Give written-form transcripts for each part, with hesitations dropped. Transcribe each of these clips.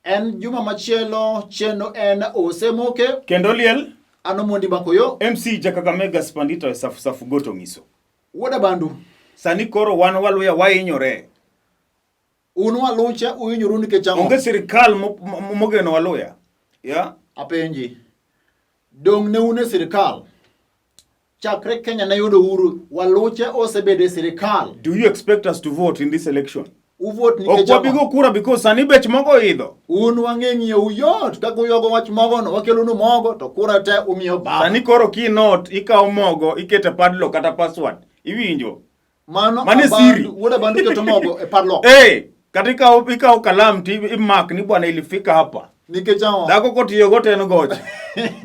En juma machielo chenro en Osemoke. Kendo liel. An Omondi Makoyo. MC Jakakamega Spandito e safu safu goto ngiso. Wuoda Bandu. Sani koro wan waluya wahinyore. Un walucha uhinyoru nikech ang'o? Onge sirikal mogeno waluya. Yeah. Apenji. Dong' ne un e sirikal. Chakre Kenya ne yudo uhuru, waluche osebedo e sirikal. Do you expect us to vote in this election? Uvote nikech Ok wabi go kura because sani bech mogo oidho. Un wang'e ng'iewu yot kaka uywago wach mogono, wakelonu mogo to kura te umiyo baba. Sani koro kinot ikawo mogo ikete padlock kata password. Iwinjo? Mano Mano e siri. Wuod Abandu keto mogo e padlock. Eh, kata ikawo ikawo kalam to imak ni bwana ilifika hapa. Nikech ang'o? Dhako kotiyo go to en goch.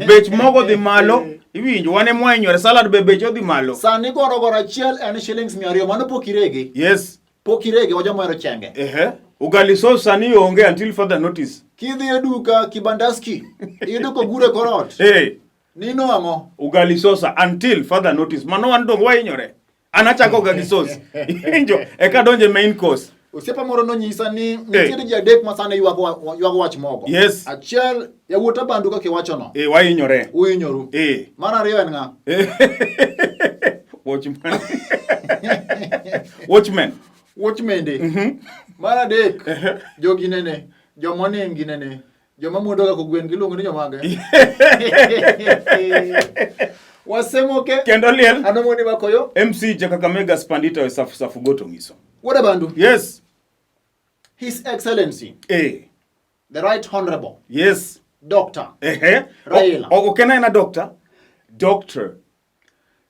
Bech mogo dhi malo, iwinjo wan ema wahinyore salad be beche odhi malo. Sani gorogoro achiel en shillings 200, mano pok irege. Yes. Pok irege wajoma ohero chenge. Ehe. Ugali sauce sani onge until further notice. Kidhi e duka kibandaski, iyudo kogure kor ot. Eh. Nino ang'o? Ugali sauce until further notice. Mano wan dong wahinyore. An achako ga gi sauce. Iwinjo? Eka donje main course. Osiepa moro nonyisa ni nitiere ji adek ma sani ywago ywago wach mogo. Yes. Achiel yawuot Abandu kaka iwachono. Eh, wahinyore. Uhinyoru. Eh. Mar ariyo en ng'a? Watchman. Watchman. Watchmende. Mar adek, jogi nene, joma oning' gi nene, joma muodo ga kogwen giluongo ni jomage. Wasemoke. Kendo liel. An Omondi Makoyo. MC Jakakamega Spandito e safu safu goto ngiso. Wuod Abandu. Yes. His Excellency. Eh. The Right Honorable. Yes. Doctor. Ehe. Raila. Ok en aena doctor. Doctor.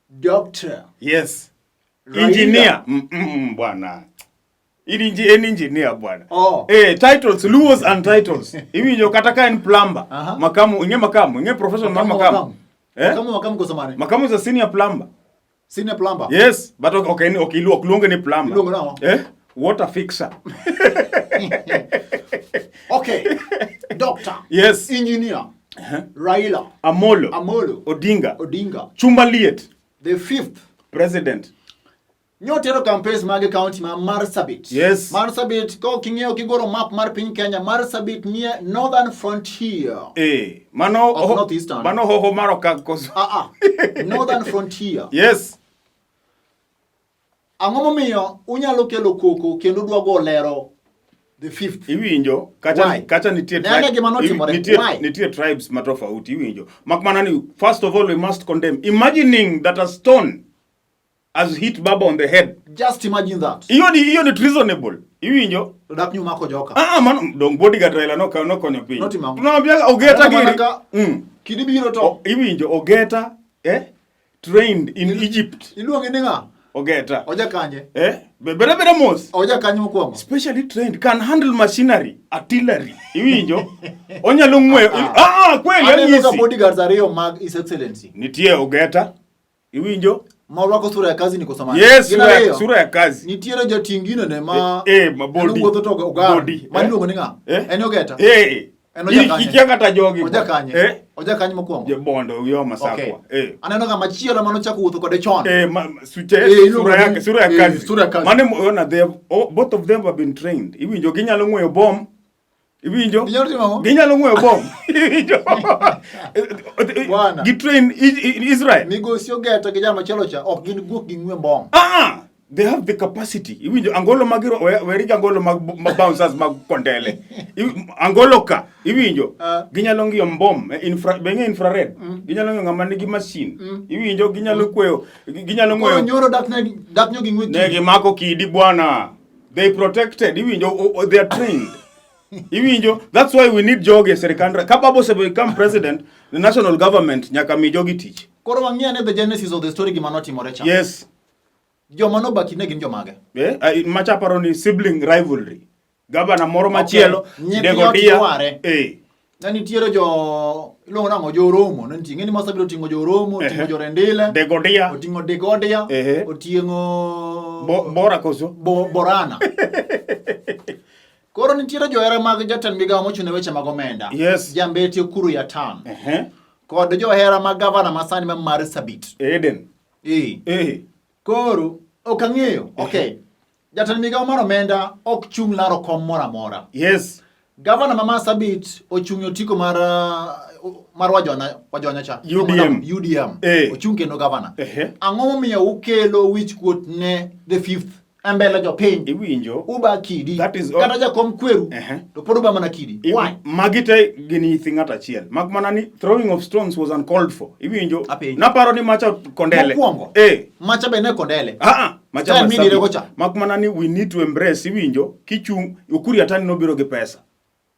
Doctor. Yes. Raila. Engineer. Bwana. En engineer bwana. Oh. Eh, titles, Luos and titles. Iwinjo kata ka en plumber. Aha. Makamu, ing'e makamu, ing'e profession mar Makamu, makamu. makamu. Eh? Makamu makamu koso mane? Makamu is a senior plumber. Senior plumber. Yes, but okay, okay, ok luonge ni plumber. Iluongo nang'o? Eh? Water fixer. Okay. Doctor. Yes. Engineer. Raila. Amolo. Amolo. Odinga. Odinga. Chumba liet. The fifth. President. Nyotero campaigns mag county ma Marsabit. Yes. Marsabit ka ok ing'eyo kigoro map mar piny Kenya, Marsabit nie northern frontier. Eh, mano Of Northeastern. Mano hoho mar okak koso. Ah ah. Northern frontier. Yes. Ang'o momiyo unyalo kelo koko kendo udwa go lero the fifth? Iwinjo kacha Why? kacha nitie Ne ane gima notimore. nitie, Why? nitie tribes ma tofauti iwinjo. Mak mana ni first of all we must condemn imagining that a stone has hit Baba on the head. Just imagine that. Iyo ni iyo ni treasonable. Iwinjo? To dak nyumako joka. Ah ah mano dong bodyguard Raila no ka nokonyo piny. Notimo ang'o? Tunawambia Ogeta Aneno mana giri. ka Kidi biro to Iwinjo Ogeta eh trained in Egypt. Iluonge ni ng'a? Ogeta. Oja kanye? Eh? Bere bere mos. Oja kanye mokwongo? Specially trained can handle machinery, artillery. Iwinjo? Onyalo ng'weyo. Ah, ah kweli Aneno ka anyisi. bodyguards ariyo mag His Excellency. Nitie Ogeta. Iwinjo? Ma orwako sura ya kazi ni koso mane? Yes, Gin sura, ariyo. sura ya kazi. Nitiere jating' ginene ma Eh, eh, ma body. en owuotho to ogar. Body, Ma eh. iluongo ni ng'a? Eh? En Ogeta. Eh. En oja kanye? Ikia kata jogi. Oja kanye? Eh? Oja kanye mokwongo? Je bondo yo masakwa. Okay. Eh. Aneno ka machielo manochako wuotho kode chon. Eh, ma, ma- suche, Eh, iluongo sura ni- yake, sura ya eh, kazi. sura ya kazi. Mane ona they have, oh, both of them have been trained. Iwinjo ginyalo ng'weyo bomb. Iwinjo? Ginyalo timo ang'o? Ginyalo ng'weyo bomb. Iwinjo? Bwana. Gi train in Israel. Migosi Ogeta gi jal machielo cha ok gin guok gi ng'we mbom. Ah, they have the capacity. Iwinjo angolo mag weri gi angolo mag mag bouncers mag kondele. Angolo ka iwinjo ginyalo ng'iyo mbom eh, infra be ng'e infrared. Ginyalo ng'iyo ng'ama nigi machine. Iwinjo ginyalo kweyo ginyalo Koro ng'weyo. nyoro dak ne dak nyo gi ng'we Ne gimako kidi bwana. They protected. Iwinjo they are trained. Iwinjo that's why we need jogi e sirikand. Ka Babu ose become president, the national government nyaka mi jogi tich. Koro wang'i ane the genesis of the story gima notimore cha. Yes. Joma nobaki ne gin jomage? Eh, macha paro ni sibling rivalry. Gavana moro machielo, Okay. Dego Nyithi ot Dia. yware. Eh. Ne nitiere jo iluongo nang'o jo Oromo, ne nitie ng'eni Marsabit oting'o jo Oromo, oting'o Ehe. jo Rendile, Degodia. oting'o Degodia, Ehe. oting'o Bora koso. Borana. Koro nitiere johera mag jatend migawo mochung' ne weche mag omenda. Yes. Jambeti Okuru Yatan. Ehe. Kod johera mag gavana masani ma Marsabit. Eden. Eh. Eh. Koro ok ang'eyo. Okay. Jatend migawo mar omenda ok chung' laro kom moro amora. Yes. Gavana ma Marsabit ochung' e otiko mar uh, mar Wajona Wajonya cha. UDM. UDM. Eh. Ochung' kendo gavana. Ehe. Ang'o momiyo ukelo wichkuot ne the fifth e mbele jopiny? Iwinjo. Uba kidi. That is all. Kata jakom kweru. Ehe. To pod uba mana kidi. Why? Magi te gin nyithi ng'ato achiel. Mak mana ni throwing of stones was uncalled for. Iwinjo. Apenjo. Naparo ni macha kondele. Mokwongo. Eh. Macha be ne kondele. Ah, ah, macha Style Marsabit. midire kocha. Mak mana ni we need to embrace iwinjo kichung' Ukur Yatani nobiro gi pesa.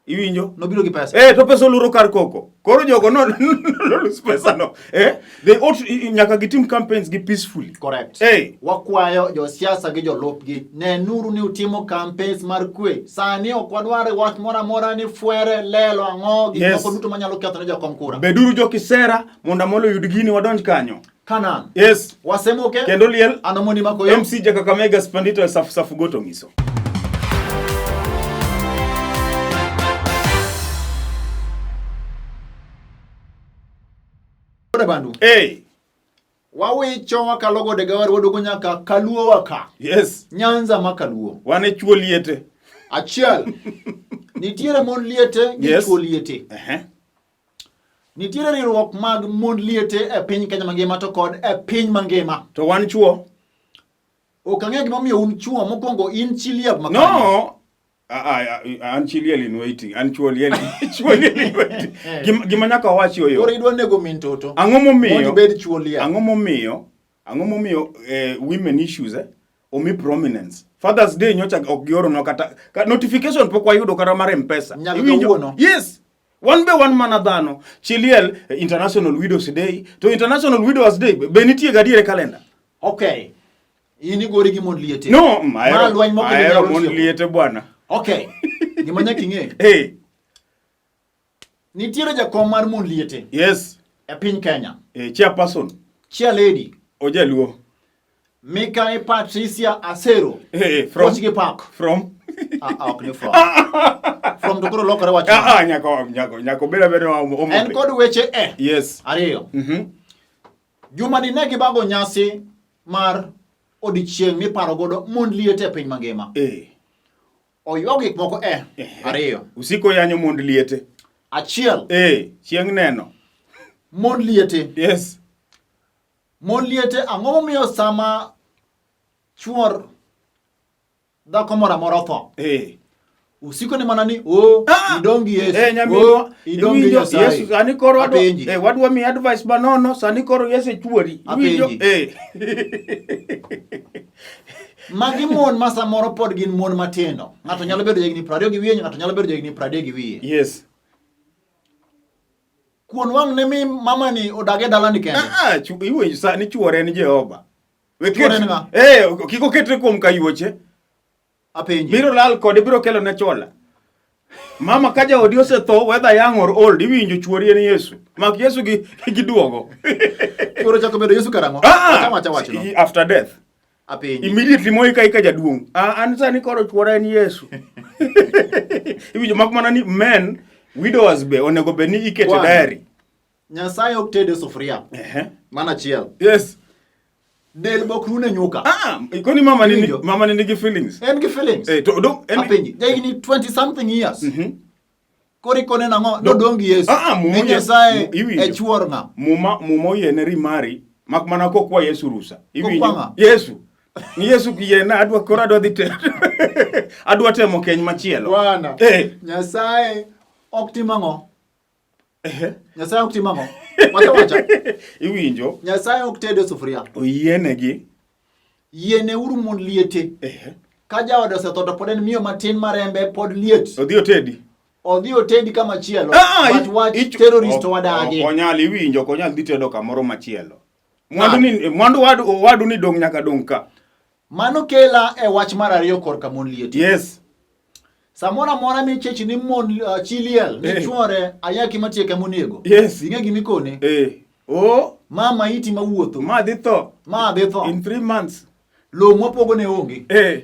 Iwinjo? Nobiro gi pesa. Eh, to pesa oluro kar koko. Koro jogo no no lose pesa no. Eh, they ought nyaka gitim campaigns gi peacefully. Correct. Eh. Wakwayo josiasa gi jolupgi, nenuru ni utimo campaigns mar kwe. Sani ok wadwar wach moro amora ni fwere, lelo, ang'o, gik Yes. moko duto manyalo ketho ne jakom kura. Beduru jokisera mondo Amolo oyud gini wadonj kanyo. Canaan. Yes. Wasemoke. Kendo liel. Anomoni makoyo. MC ja Kakamega Spandito e Safu Safu Goto Ngiso. Ode bandu. Hey. Wawicho wakalo gode gawar waduogo nyaka Kaluo waka. Yes. Nyanza ma Kaluo. Wan e chuo liete. Achiel. Nitiere mon liete gi Yes. chuo liete. Uh -huh. Nitiere riwruok mag mond liete e piny Kenya mangima to kod e piny mangima. To wan chuo? Ok ang'eyo gimomiyo un chuo mokwongo in chi liel ma No. An chi liel in waiting. An chuo liel. Chuo liel in waiting. Gima, gima nyaka wachi oyo. Koro idwa nego min toto. Ang'o momiyo? Mondo ibed chuo liel. Ang'o momiyo? Ang'o momiyo eh, women issues eh, omi prominence? Father's Day nyocha ok gioronwa kata ka, notification pok wayudo kata mar M-Pesa. Nyaka Iwinjo? kawuono. Yes. Wan be wan mana dhano. Chi liel eh, International Widows Day to International Widowers Day be nitie gadier e kalenda. Okay. In igori gi mond liete. No, Ma ahero lweny moko ahero nyalo mond tieko. liete bwana. Okay. Gima nyaka ing'e. Hey, Nitiere jakom mar mond liete yes. e piny Kenya. Eh, chairperson Chair lady Ojaluo. Mikai Patricia Asero. Eh, from Kochgi Park. From Ah, ah, ok ni from. From to koro lokore wach. Ah, ah, nyako nyako nyako beda beda omo. En kod weche e. Yes. Ariyo. Mhm. Juma ni ne gibago nyasi mar odiechieng' miparo godo mond liete e piny mangima. Eh. Oywag gik moko e. Ariyo. Usiko yanyo mond liete. Achiel. Eh, chieng' neno. Mond liete. Yes. Mon liete ang'o momiyo sama chuor dhako moro amora otho Eh. usiko ni mana ni o Ah! idong gi Yesu Eh, nyaminwa, o idong gi iwinjo, Nyasaye Yesu sani koro wadwa, Apenji. eh, wadwa mi advice manono, sani koro Yesu e chuori. Iwinjo? Apenji. Eh. Magi mon ma samoro pod gin mon matindo. Ng'ato nyalo bedo jahigni 20 gi wiye, ng'ato nyalo bedo jahigni 30 gi wiye. Yes. Kuon wang' ne mi mama ni odag e dalani kende. Ah, ah, iwinjo sani chuore en Jehova. We Chuore en ng'a? Eh, kik oketre kuom kayuoche. Apenji. Biro lal kode, biro kelo ne chola. Mama ka jaodi osetho, whether young or old, iwinjo chuori en Yesu. Mak Yesu gi gi duogo. Chuore chako bedo Yesu karang'o? Ah, Wacha wacha wachno. After death. Apenji. Immediately moika ika jaduong'. Ah, an sani koro chuora en Yesu. Iwinjo mak mana ni men widowers be onego bed ni ikete Bwana. diary. Nyasaye ok ted e sufuria. Ehe. Mano achiel. Yes. Del bok rune nyuka. Ah, ikoni mama ni Iwinjo? mama ni nigi feelings. En gi feelings. Eh, to do en Apenji. Jahigni 20 something years. Mhm. Koro ikone nang'o? Nodong' gi Yesu. Ah, ah, Muma Ni oye- Nyasaye iwinjo. e chuor ng'a? Muma muma oyiene rimari mak mana kokwa Yesu rusa. Kokwa ng'a? Yesu. Ni Yesu kiyiena adwa koro adwa dhi te adwa temo keny machielo. Bwana. Eh. Nyasaye ok tim ang'o? Ehe. Nyasaye ok tim ang'o? Wacha wacha. Iwinjo? Nyasaye ok ted e sufuria. Oyienegi. Yiene uru mond liete. Ehe. Ka jaode osetho to pod en miyo matin ma rembe pod liet. Odhi otedi. Odhi otedi kama chielo. Ah, But wach terrorist wadagi. Ok onyal iwinjo, ok onyal dhi tedo kamoro machielo. Mwandu ni mwandu wadu wadu ni dong' nyaka dong' ka. Mano kela e wach mar ariyo korka mon liete. Yes. Samoro amora michechi ni mon chi liel ni Eh. chuore ayaki matieke monego. Yes. Ing'e gima ikone? Eh. Oh, Ma maiti mawuotho. ma dhi tho Ma dhi tho. in 3 months. Lowo mwapogo ne onge. Eh.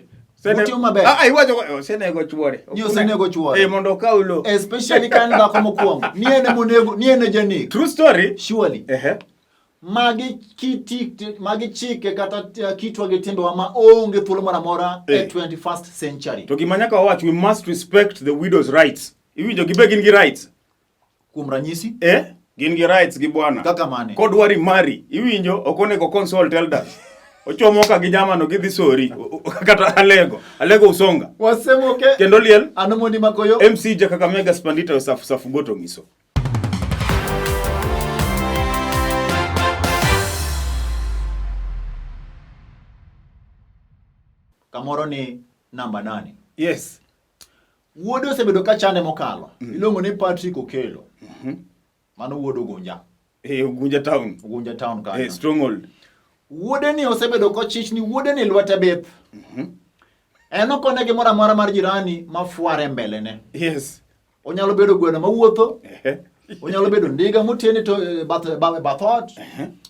Motimo maber. Ah, ah, iwacho ko- osenego chuore. Ni osenego chuore. Eh, mondo okaw lowo. Especially ka en dhako mokwongo. Ni en emonego, ni en e janek. True story. Surely. Ehe. Magi kiti, magi chike kata kitwa gi timbewa ma onge thuolo moro amora e Eh. 21st century. To gima nyaka wawach, we must respect the widow's rights. Iwinjo gibe gin gi rights. Kuom ranyisi? Eh? Gin gi rights gi bwana. Kaka mane? Kodwari mari, iwinjo ok onego consult elders. Ochomo ka gi jamano gidhi sori kata Alego. Alego Usonga. Wasemoke. Kendo liel. Anomondi Makoyo. MC ja Kakamega Spandita Safu Safu Goto Ngiso. Kamoro ni namba 8. Yes. Wuode osebedo ka chande mokalo. Iluongo ni Patrick Okello. Mano wuod Ugunja. Eh, Ugunja town. Ugunja town kanyo. Eh, stronghold. Wuode ni osebedo kochich ni wuode ni lwete bith. En ok one gimoro amora mar jirani mafware mbelene. Yes. Onyalo bedo gweno mawuotho, Ehe. onyalo bedo ndiga motene to eh, bath bath ot,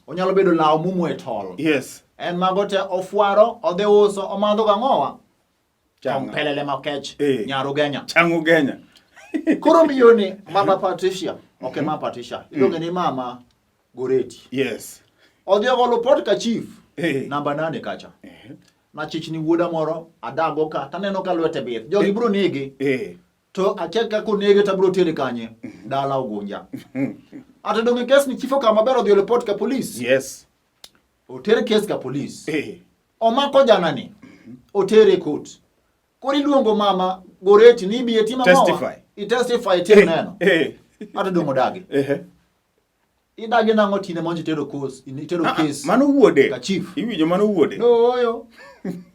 onyalo bedo law mumo e tol. Yes. En mago te ofwaro, odhi uso, omadho gang'owa. Changa. Pelele makech, Eh. nyar Ugenya. Chang Ugenya. Koro miyo ni mama Patricia, ok mama Patricia, iluonge ni mama Goreti. Yes. Odhi ogolo pot ka chief, Eh. namba 8 kacha. Nachich ni wuoda moro adago ka taneno ka lwete bith. Jogi biro nege. Eh. To akia kaka onege to abiro tere kanye? Dala Ugunja. Ata donge kes ni chief okawo maber odhi report ka polis. Yes. Oter kes ka polis. Eh. Omako janani. Otere e court. Koro iluongo mama Goreti ni ibi itim ang'owa? Testify. I testify itim neno. Eh. Ata donge odagi. Eh. Idagi nang'o tine monjo itero kos, itero Ah, kes. Mano wuode. Ka chief. Iwinjo mano wuode. Ooyo.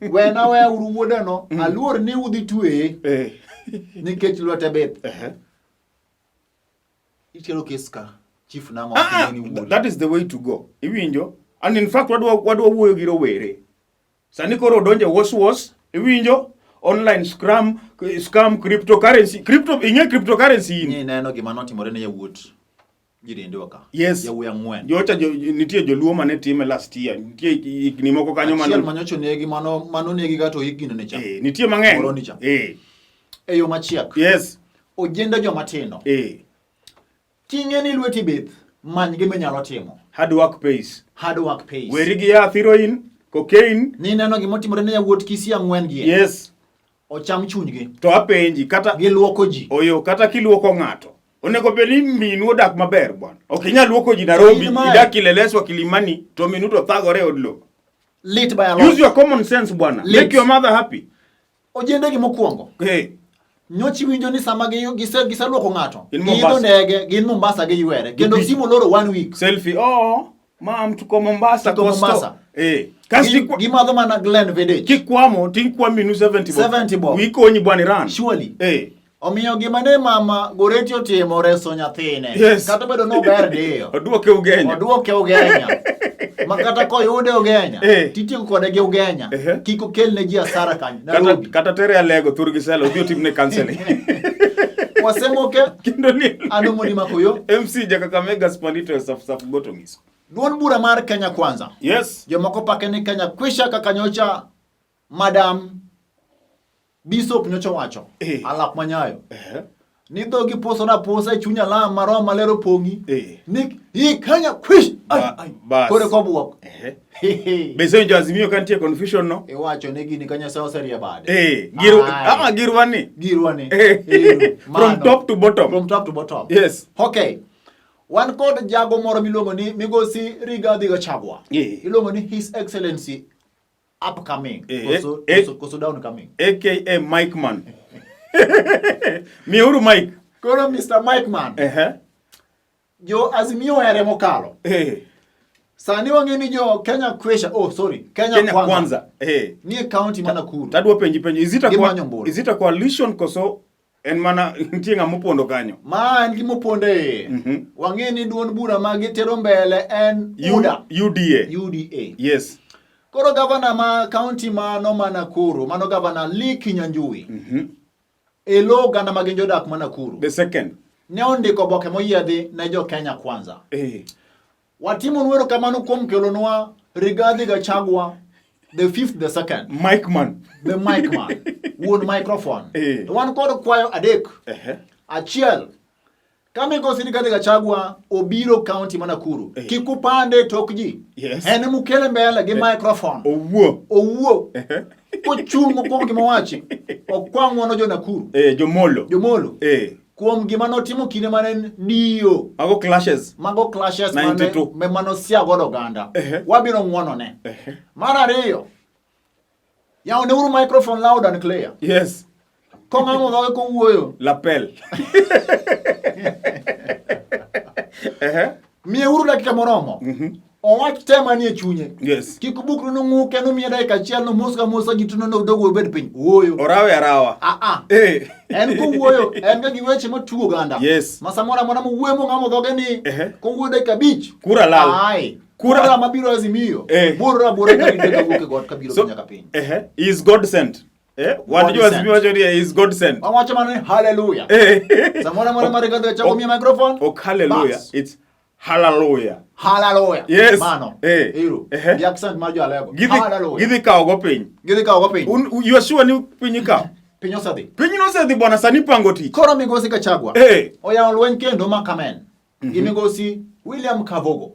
Wena we uru wuodeno, aluor ni udhi tweye Eh. nikech lwete bith. Eh. Itero kes ka chief nang'o Ah, ni wuode. that is the way to go. Iwinjo? And in fact wadwa wuoyo gi rowere. Sani koro odonje wos wos, iwinjo? Online scam, scam cryptocurrency. Crypto, ing'e cryptocurrency in. Ni neno gima notimore ne yawuot jirendewa ka. Yes. Yawuoyi ang'wen. Jocha jo, nitie joluo mane time last year. Nitie higni moko kanyo Achiel mane manyocha onegi mano mano negi kato oyik ginene cha. Eh, nitie mang'eny. Moroni cha. Eh. E yo machiek. Yes. Ojende joma tindo. Eh. King'e ni lweti bith, many gima inyalo timo. Hard work pays. Hard work pays. Weri gi yath heroin, cocaine. Ni neno gima otimore ne yawuot Kisii ang'wen gi. Yes. Ocham chunygi. To apenji kata Giluoko ji. Oyo kata kiluoko ng'ato. Onego bed ni minu odak maber bwana. Ok inyal luoko ji Nairobi, In mae. idak Kileleshwa, Kilimani, to minu to thagore e od lowo. Lit by a lot. Use your common sense bwana. Lit. Make your mother happy. Ojende gi mokwongo. Hey. Nyochi winjo ni sama giseluoko ng'ato, In giidho Mombasa. ndege, gin Mombasa giywere. Kendo Gipi. simu loro one week. Selfie. Oh, mam tuko Mombasa. Tuko Coasto. Mombasa. Eh. Kasi Gimadho mana Glen Village. kikwamo tikwa minu 70 bob. 70 bob. Wikonyi bwana Iran. Surely. Eh. Omiyo gima ne mama Goreti otimo reso nyathine. Yes. Kata obedo ni ober diyo. Oduoke Ugenya. Oduoke Ugenya. Ma kata koyude Ugenya, Eh. titieko kode gi Ugenya. Ehe. Kik okel ne ji asara kanyo. Kata, Nairobi. kata tere alego thurgi sela odhi otimne counseling. Wasemoke Kendo ni ano moni makoyo. MC ja Kakamega Spandito Saf Saf Goto Ngiso. Duond bura mar Kenya Kwanza. Yes. Jomoko pake ni Kenya kwisha kaka nyocha Madam Bishop nyocha owacho Eh. alap manyayo Eh. ni dhogi pusore apusa e chuny alam ma roho maler opong'i Eh. ni i Kenya kwish ai Ba- ai bas. kore kobuok Eh. Be isewinjo Azimio ka nitie confusion no? iwacho ni gini ka Nyasaye oserie bade Eh, giru, Ai. ah, girwa ni. girwa ni Eh. Ero, From mano. top to bottom. From top to bottom. Yes. Okay. Wan kod jago moro miluongo ni Migosi Rigathi Gachagua. Eh. Iluongo ni His Excellency upcoming. Eh, Koso, eh. koso downcoming. AKA Mike Man. Miuru Mike. Koro Mr. Mike Man. Eh. Jo Azimio ohere mokalo. Eh. Sani wang'e ni jo Kenya Kwisha, oh sorry, Kenya, Kenya Kwanza. Kwanza. Eh. Ni e county ma Nakuru. Tadwa penji penjo. Is it a Gimanyo ombulu. is it a coalition koso en mana nitie ng'ama opondo kanyo? Ma en gima opondo e iye. Wang'e ni duond bura ma gitero mbele en UDA. UDA. UDA. Yes. Koro gavana ma county mano ma Nakuru, mano gavana Lee Kinyanjui. E lo oganda ma gin jodak ma Nakuru. The second. Ne ondiko oboke moyiedhi ne jo Kenya Kwanza. Eh. Watimonu erokamano kuom kelonwa Rigathi Gachagua the fifth the second. Mike Man. The mic man. Wuon microphone. Eh. To wan kod kwayo adek. Eh. Achiel, ka migosi Rigathi Gachagua obiro county ma Nakuru, Eh. kik upande tok ji. Yes. En mukele mbele gi microphone. Owuo. Owuo. Eh. Kochung' mokwongo gima owachi. Okwa ng'wono jo Nakuru. Eh, Jomolo. Jomolo. Eh. Kuom gima notimo kinde mane en DO. Mago clashes. Mago clashes mane 92. manosia godo oganda. Ehe. Wabiro ng'wonone. Ehe. Mar ariyo, yawneuru microphone loud and clear. Yes. Kong'amo dhoge kowuoyo. Lapel. Ehe. Miyeuru dakika moromo. Owach te manie chunye. Yes. Kik ubukru nung'uke numiye dakika achiel nomos ka mosa gitu nodogo obed piny. Wuoyo. Orawe arawa. Ah ah. Eh. En kowuoyo, en ga gi weche matugo oganda. Yes. Ma samoro amora mowuoyo mong'amo dhoge ni Ehe. kowuoyo dakika abich. Kura lal. Ai. Kura- Kura mabiro Azimio. Eh. Boro abora ka gidega wuok e got kabiro So, nyaka piny. ehe. He is God sent. Eh? God Wan jo sent. Azimio wacho ni he is God sent. Wawacho mana ni hallelujah. Eh. Samoro amora mar Rigathi Gachagua miye microphone. Ok hallelujah. Bas. It's hallelujah. Hallelujah. Yes. Mano. Eh. Ero. Ehe. The accent mar jo Alego. Gidhi Hallelujah. gidhi kawo go piny. Gidhi kawo go piny. You are sure ni piny ikawo? Piny osedhi. Piny nosedhi bwana sani pango tich. Koro migosi Gachagua. Eh. Oyawo lweny kendo ma Kamen. Gi migosi William Kabogo.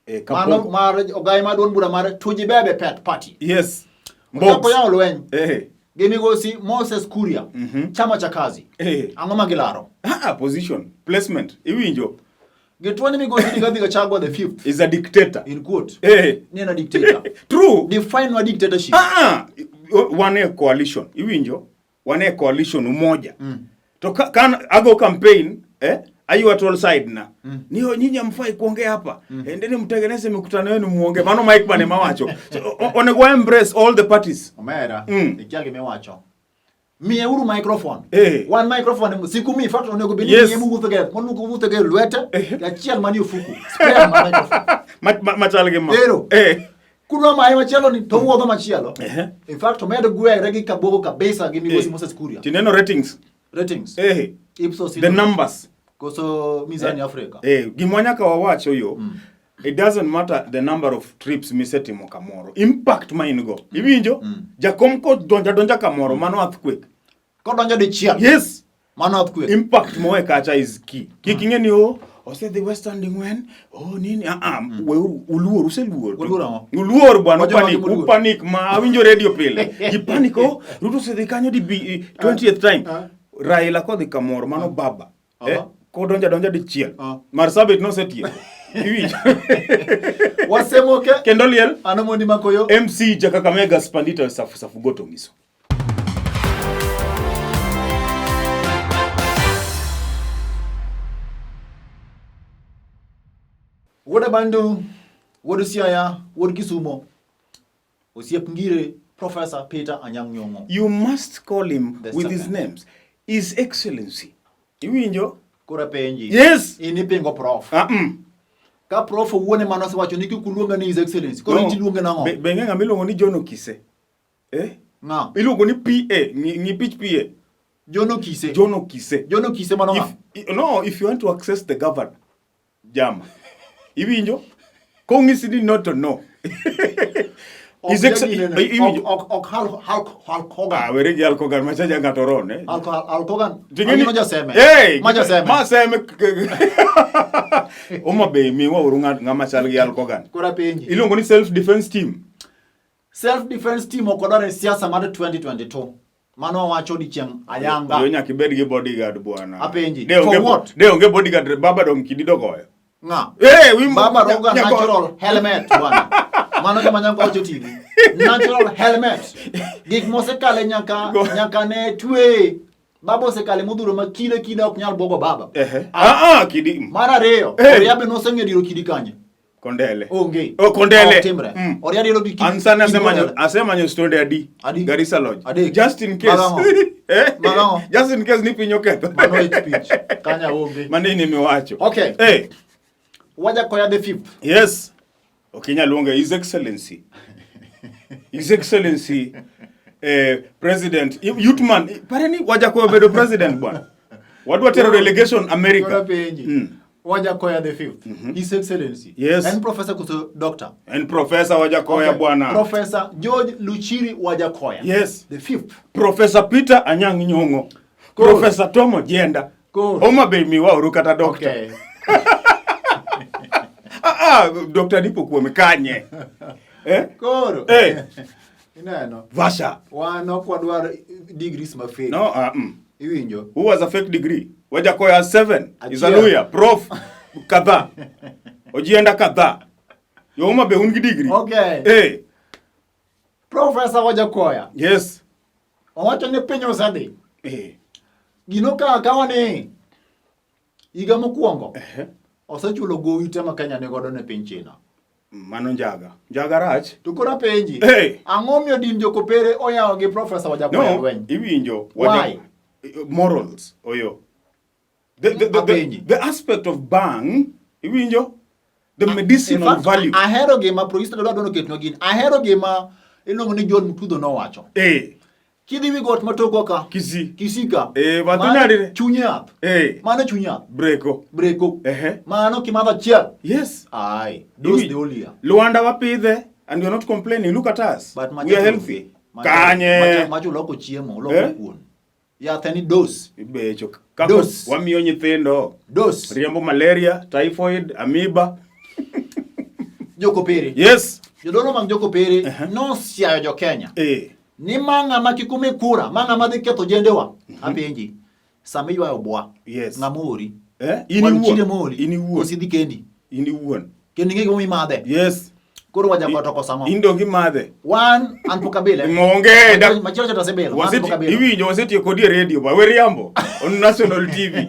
Eh, Mano Kabogo. mar ogai mar duond bura mar Tujibebe Pet Party. Yes. Ochako Mbox. yawo lweny Eh. gi migosi Moses Kuria. Chama cha kazi. Eh. Ang'o ma gilaro? Ah, ah, position, placement. Iwinjo. Gituo ni migosi Rigathi Gachagua the fifth Is a dictator. in quote. Eh. Ni en a dictator. True. Define wa dictatorship. Ah, ah. Wan e coalition. Iwinjo. Wan e coalition umoja. To ka, kan ago campaign eh, aywa tol side na. Ni o- nyinyi hamfai kuongea hapa. Endeni mtengeneze mikutano yenu muongee. Mano Mike Bane mawacho. So, onego wa embrace all the parties. Omera, Mm. ikia gima iwacho. Miyeuru microphone. Eh. Wan microphone siku mi fact onego bed ni Yes. miye muwuotho ge, monuko wuotho ge lwete, Eh. achiel manie ofuku. Spare ma microphone. Machal gi ma. Ero. Eh. Kudwa maye machielo ni to wuotho machielo. Ehe. In fact omed gwere gi Kabogo kabisa gi migosi Eh. Moses Kuria. Tineno ratings. Ratings. Eh. Ipsos The numbers. Koso Mizani Africa. Eh, gima nyaka wawacho yo. It doesn't matter the number of trips misetimo kamoro. Impact ma in go. Iwinjo? Jakom ko donja donja kamoro mano earthquake. Kodonjo dichiel. Yes. Mano earthquake. Impact mowe kacha is key. Kik ing'e ni o osedhi Western ding'wen, oh nini, ah ah, weuru uluor, useluor. Uluor ang'o? Uluor bwana, Wajo mage upanik, moluor? upanik ma awinjo radio pile. Ji panic oh, Ruto osedhi kanyo di 20th time. Ah. Raila kodhi kamoro, mano baba. Eh, Aha. kodonja donja dichiel. Ah. Marsabit nosetieko. Iwinjo? Wasemoke. Kendo liel An Omondi Makoyo. MC Jakakamega Spandita Safu Safu Goto Ngiso. Wuod Abandu, wuod Siaya, wuod Kisumo, osiep Ngire, Professor Peter Anyang' Nyong'o. You must call him The with his second. names. His Excellency. Iwinjo? Koro apenji. Yes. In ipingo prof. Ah, mm. Ka prof owuon ema nosewacho ni kik uluonga ni His Excellency. Koro No. in tiluonge nang'o? Be ng'e ng'ama iluongo ni John Okise? Eh? Ng'a? Iluongo ni PA. Ng'i pich PA. John Okise. John Okise. John Okise mano ng'a? No, if you want to access the governor, jama. Iwinjo? Kong'isi ni no to no. His iwinjo? Ok Hulk Hogan. Ah, were gi Hulk Hogan machaja ng'ato ron, eh? Hulk Hogan. Ting'eni- Ang'ino jaseme. Hey, Ma jaseme. Ma seme. Homa Bay miwa uru ng'ama chal gi Hulk Hogan. Koro apenji. Iluongo ni self defense team. Self defense team ok odwar e siasa mar 2022. Mano wawacho odiechieng' ayanga. Yo nyaka ibed gi bodyguard bwana. Apenji. De For what? De onge bodyguard baba dong kidi dogoyo. Ng'a? Eh, Baba roga natural helmet bwana. Mano kama nyako wacho TV. Natural helmet. Gik mosekale nyaka ne twe. Baba osekale modhuro ma kile kile ok nyal buogo baba. Ehe. Ah ah kidi. Mar ariyo, Eh. Oria be noseng'e diro kidi kanye. Kondele. Onge. Oh, Kondele. Ok timre. Oria diro gi kidi. An sani kidi Kondele. asemanyo stonde adi? Adi. Garissa Lodge. Adek. Just in case. Magang'o. Eh? Magang'o. Just in case ni piny oketho. Mano hate speech. Kanya onge. Mano in emiwacho. Okay. Eh. Wajakoya the fifth. Yes. Ok inyal luonge His Excellency. His Excellency President Youthman. Pare ni Wajakoya obedo president bwana. Wadwa tero delegation America. Koro apenji. Wajakoya the fifth. His Excellency. Yes. En professor koso doctor? En Professor Wajakoya Okay. bwana. Professor George Luchiri Wajakoya. Yes. The fifth. Professor Peter Anyang' Nyong'o. Good. Professor Tom Ojienda. Good. Homa Bay miwa uru kata doctor. Okay. Ah, ah, Dr. Dipo kuome kanye. Eh? Koro. Eh. Ineno. Vasha. Wan ok wadwar degrees ma fake. No, ah. Iwinjo? Who has a fake degree? Wajakoya has 7. Is a Achiel. lawyer, prof kadhaa. Ojienda kadhaa. Jo Homa Bay un gi degree. Okay. Eh, Professor Wajakoya yes. owacho ni piny osedhi. Eh. Gino ka akawa ni higa mokwongo Ehe. osechulo gowi te ma Kenya ni godo ne piny China. Mano njaga. Njaga rach. To koro apenji, Hey. ang'o miyo din jokopere oyawo gi Professor Wajakoya No, lweny? iwinjo. Why? Morals, oyo. The Apenji. the aspect of bang, iwinjo? The In medicinal fact, value. ahero gima Proista dwa dwaro ketnwa gini. Ahero gima iluongo ni John Mutudho nowacho. Eh, Kidhi wi got matokwa ka, Kisii. Kisika. Eh, mano wato chuny yath. Eh, Mano chuny yath. breko. Breko. Ehe. Mano kimadho achiel. Yes. Ai, dose Iwi- the whole year. Luanda wapidhe and we are not complaining. Look at us. But We are healthy. Kanye. Macho loko chiemo, loko Eh? kuon. Yath en ni dose. Ibecho. Kako Dose. wamiyo nyithindo Dose. riembo malaria, typhoid, amoeba. Jokopere. Yes. Jodolo mag Jokopere nosiayo jo Kenya. Eh. Ni ma ng'ama kik umi kura, ma ng'ama dhi ketho jendewa. Apenji. Sama iywayo bwa. Yes. Ng'ama ori. Eh? In Wan chinde iwuon. moori. In iwuon. Koso idhi kendi. In iwuon. Kendo ing'e gimomiyo imadhe. Yes. Koro Wajakoya to koso ang'o? In donge imadhe. Wan an pok abile. Onge. Machielo cha to asebilo. An pok abilo. Iwinjo wasetiyo kodi e radio ba we riambo on national TV.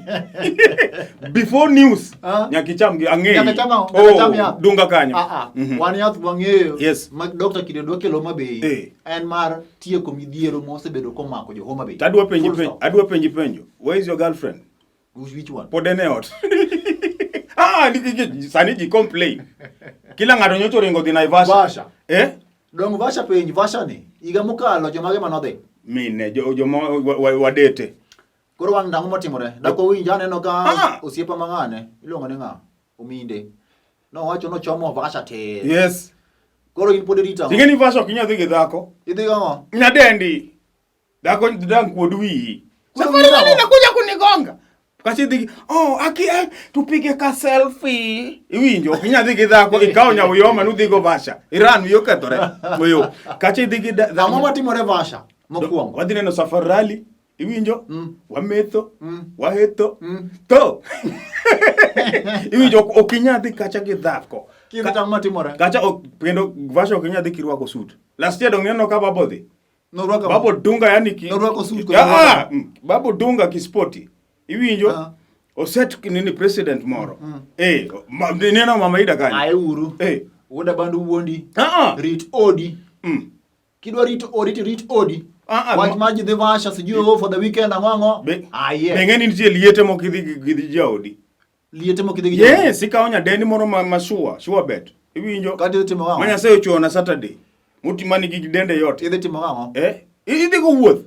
Before news. Ah. Nyaka icham gi ang'eyi. Nyaka icham ang'o? Nyaka icham yath. Dunga kanyo. Ah, ah. Mhm. Wan yath wang'eyo Yes. ma Dr. Kidedo dwa kelo Homa Bay Eh. en mar tieko midhiero mosebedo komako jo Homa Bay. To adwa penji Full penjo. stop. Adwa penji penjo. Where is your girlfriend? Which one? Pod en e ot. Ah, nikech sani ji complain. Kila ng'ato nyocha oringo dhi Naivasha. Vasha. Eh? Dong Vasha penj Vasha ni higa mokalo jomage manodhi. Mine jo joma wadete. Koro wang' ndang'o motimore? Dak wawinj aneno ka Ah. osiepa mang'ane iluongo ni ng'a? Ominde. Nowacho nochomo Vasha tir. Yes. Koro in pod irito ang'o? Ing'e ni Vasha ok inyal dhi gi dhako. Idhi gang'o? Nyadendi. Dhako dang kuod wiyi. Koro Safari wiyi nani ang'o? nakuja kunigonga. Kachi idhi gi, oh, aki eh, tupige ka selfie. Iwinjo, ok inyal dhi gi dhako, ikawo nyauyoma nudhi go Vasha. Iran wiyi okethore. Oyo. Kachi idhi gi Ang'o matimore Vasha mokwongo? Wadhi neno Safari Rally. Iwinjo? Wametho. Wahetho. Tho. Iwinjo, ok inyal dhi kacha gi dhako. Kidhi to ang'o matimore? Kacha ok, kendo Vasha ok inyal dhi kirwako suit. Last year dong neno ka babo dhi. Norwako Babo dunga yani ki Norwako suit kod Ah, norwako. Babo dunga ki spoti. Iwinjo? Ah. Oset nini president moro. Eh, neno mama Ida kanyo. Ae uru. Eh. Wuoda bandu wuondi. Ah, ah. Rit odi. Kidwa rito odi to rit odi. Ah, ah, Wach ma- mar ji dhi Vasha sijui oh, for the weekend ang'o ang'o. Be, Aye. be ng'e ni nitie liete mok idhi gi gi jaodi. Liete mok idhi gi jaodi. Yes, ikawo nyadendi moro ma sure, sure bet. Iwinjo? Kata idhi timo Ma ang'o? Nyasaye ochuo na Saturday. Muti mani gi dende yote. Idhi timo ang'o? Eh? Idhi go wuoth.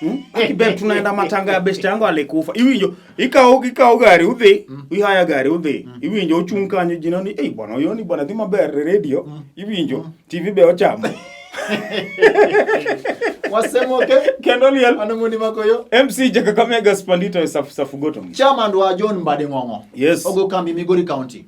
Hmm? Aki ber tunaenda matanga ya beste yangu alikufa. Iwinjo, ikawo gari udhi, ihaya gari udhi. Iwinjo ochung' kanyo ji neno ni, "Ei bwana, oyoni bwana dhi maber e radio." Iwinjo, TV be ochamo. Wasemoke. Kendo liel. Mano mondi makoyo. MC Jakakamega Spandito e Safugoto. Chairman wa John Mbadi Ng'ong'o. Yes. Ogo kambi Migori County.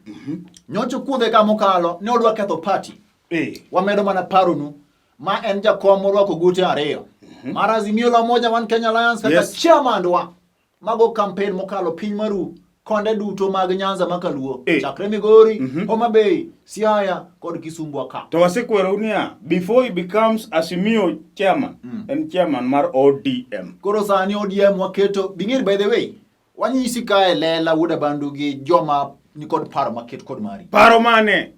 Nyocha kuodhe ka mokalo ne odwa ketho party. Eh. Wamedo mana paronu ma en jakom morwako gute ariyo. Mar Azimio la Umoja One Kenya Alliance kaka Yes. chairman wa mago campaign mokalo piny maru konde duto mag Nyanza makaluo Eh. chakre Migori, Homa Bay, Siaya kod Kisumbwa ka. To wasekwerou niya, before he becomes Azimio chairman, en chairman mar ODM. Koro sani ODM waketo bing'eri by the way wanyisi kae lela wuod Abandu gi joma nikod paro maket kod mari. Paro mane?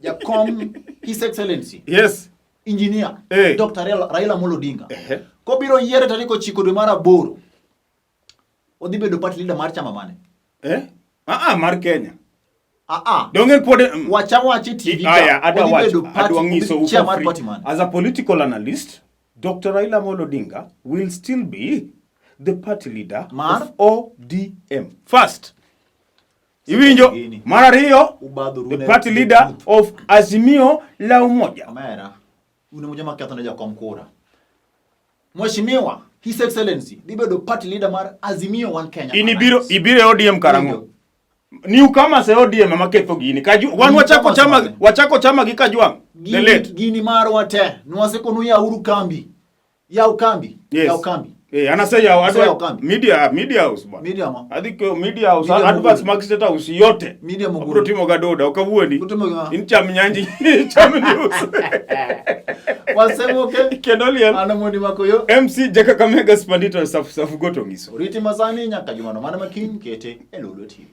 Jakom His Excellency Yes. Engineer Eh. Dr. Raila Amolo Odinga Ehe. kobiro yiere tarik 9 dwe mar 8 odhi bedo party leader mar chama mane? Eh? Ah, ah, mar Kenya. Ah ah. Donge pod Wacha wache TV ka. Aya, adwa Odhi wacho, bedo party- adwa nyiso odhi chair for mar free. party mane? As a political analyst, Dr. Raila Amolo Odinga will still be the party leader Mar? of ODM. First, iwinjo Gini. mar ariyo, Ubadhoru the ne party the leader truth. of Azimio la Umoja. Omera, un ema joma ketho ne jakom kura. Mheshimiwa His Excellency dhi bedo party leader mar Azimio One Kenya. In ibiro Alliance. ibiro e ODM karang'o? Iwinjo? Newcomers e ODM ema ketho gini. Kaju, wan wachako Newcomers chama mane? wachako chama gi Kajwang'. The Gini, late. gini marwa te. Nwasekonu yauru kambi. Yaw kambi. Yes. Yaw kambi. Eh, an aseyawo Aseyawo adwa kambi. media media house bwana. Media ma? Adhi ko media house Media adverts mogul. mag state house yote. Media mogul. Abiro timo ga doda ok awuondi. Utimo gima? In cham nyanji cham news. Wasemoke. Kendo liel. An Omondi Makoyo. MC Jaka Kamega Spandito Safu Safu Goto Ngiso. Oriti masani nyaka jumano mana makiny kete e Lolwe TV.